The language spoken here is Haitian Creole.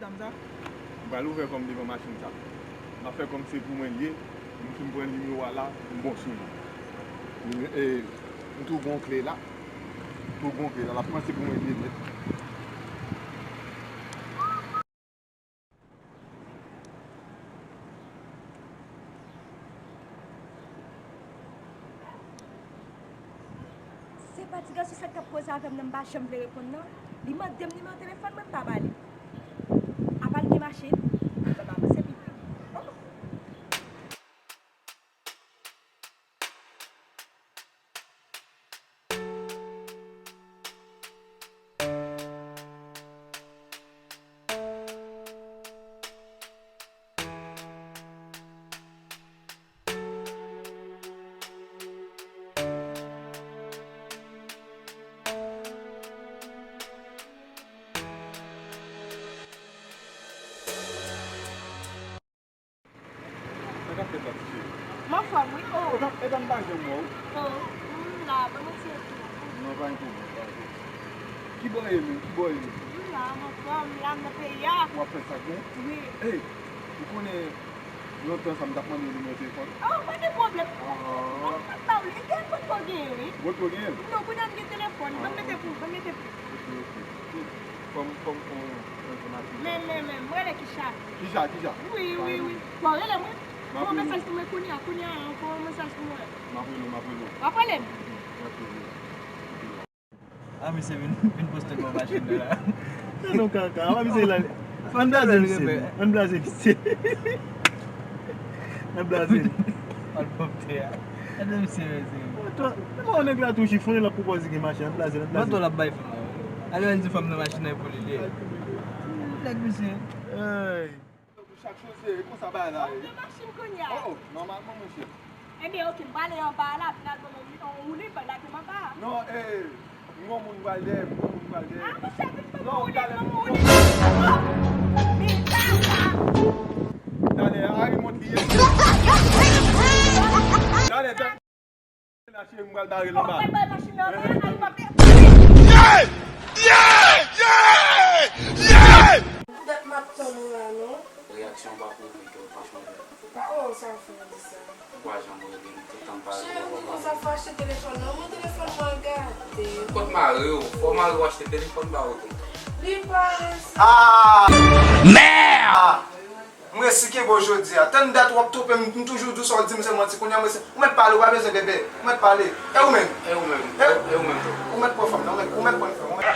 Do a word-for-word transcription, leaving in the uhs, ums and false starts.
Dam sa? M pral ouvè kò m devan machin sa. M ap fè kòmsi se pou mwen l ye. M fin pran nimewo a la, m bon sou li. Nime- e, m tou gon kle la. M tou gon kle la. L ap panse pou mwen l ye nèt. Se pa ti gason sa k t ap koze avè m nan, m pa janm vle reponn nan. Li mande m nimewo telefòn mwen, m pa ba li. Apa l gen machin? Fè m avanse pi vit. Oh. Sa k ap fèt la, ti cheri? M anfòm, wi. Oh. Epa, epa, m pa janm wè w. Oh, m la, ban m retire tou. Non, pa gen pwoblèm, pa gen pwoblèm. Kibò w ye menm? Kibò w ye menm? M la, m anfòm, m la, m nan peyi a. W ap fè sa k gen? Wi. Hey, ou konnen lontan sa m t ap mande w nimewo telefòn? Oh, pa gen pwoblèm. Ah. M ap, m ap ba w li. Gen, potko genyen, wi. Potko genyen? Non, kounye a m gen telefòn. Ban m mete pou, ban m mete pou. Ok, ok. Fò m, fò m fè yon, yon enfòmasyon. Men, men, men, m rele Kisha. Kisha, Kisha? Wi, wi, wi. Bon, rele mwen. Fè yon mesaj pou mwen kounye a, kounye a, fè yon mesaj pou mwen. M ap rele w, m ap rele w. W ap rele m? Ok, ok. A, misye vin, vin poste bò machin nan la. Tande yon kaka, a, misye la. Ann blaze misye. Ann blaze misye. Ann blaze li. Al pwòpte a. Gade misye, mesye. Atò, men nèg la tou chifone, l ap pwopòze gen machin, ann blaze, ann blaze. Mantò l ap bay fanm nan. Ale al di fanm nan machin nan e pou li li ye. Nèg misye. Hey. Chak chose, e konsa bagay la ye. Ou gen machin kounye a? Oh, oh, nòmalman, monchè. Ebyen, oke, m prale anba a la, vin al ban mwen yon woulib, lage m anba a. Non, eh, m gon moun pral dèyè m, m gon moun pral dèyè m. Ah, monchè, vin ban mwen woulib, ban mwen woulib. Oh, men sa, sa. Talè a, remòt li ye. Talè, talè. La, cheri, m pral bare l anba. Ou pral bare machin nan anba, al pa pè. Yeah! Yeah! Yeah! Yeah! Poutèt m ap tann ou la, non? Reyaksyon w pa pwouve ke w pa chanje. Kòman sa w fè di sa? Ou pa janm rele m, tout tan m pa rele w, ou pa pale. Cheri, m te konn sa fò achte telefòn nan, men telefòn mwen gate. Kot mare w? Fò mare w achte telefòn ba ou tou. Li pale sa. Ah! Merde! M resi kenbe w jodi a. Tann dat w ap twonpe m, m toujou di w sa w di m se manti. Kounye a m resi, ou mèt pale, ou pa bezwen bebe. Ou mèt pale. E ou menm? E ou menm? E, e ou menm tou? Ou mèt pran fanm nan, ou mèt, ou mèt pran fanm, ou mèt.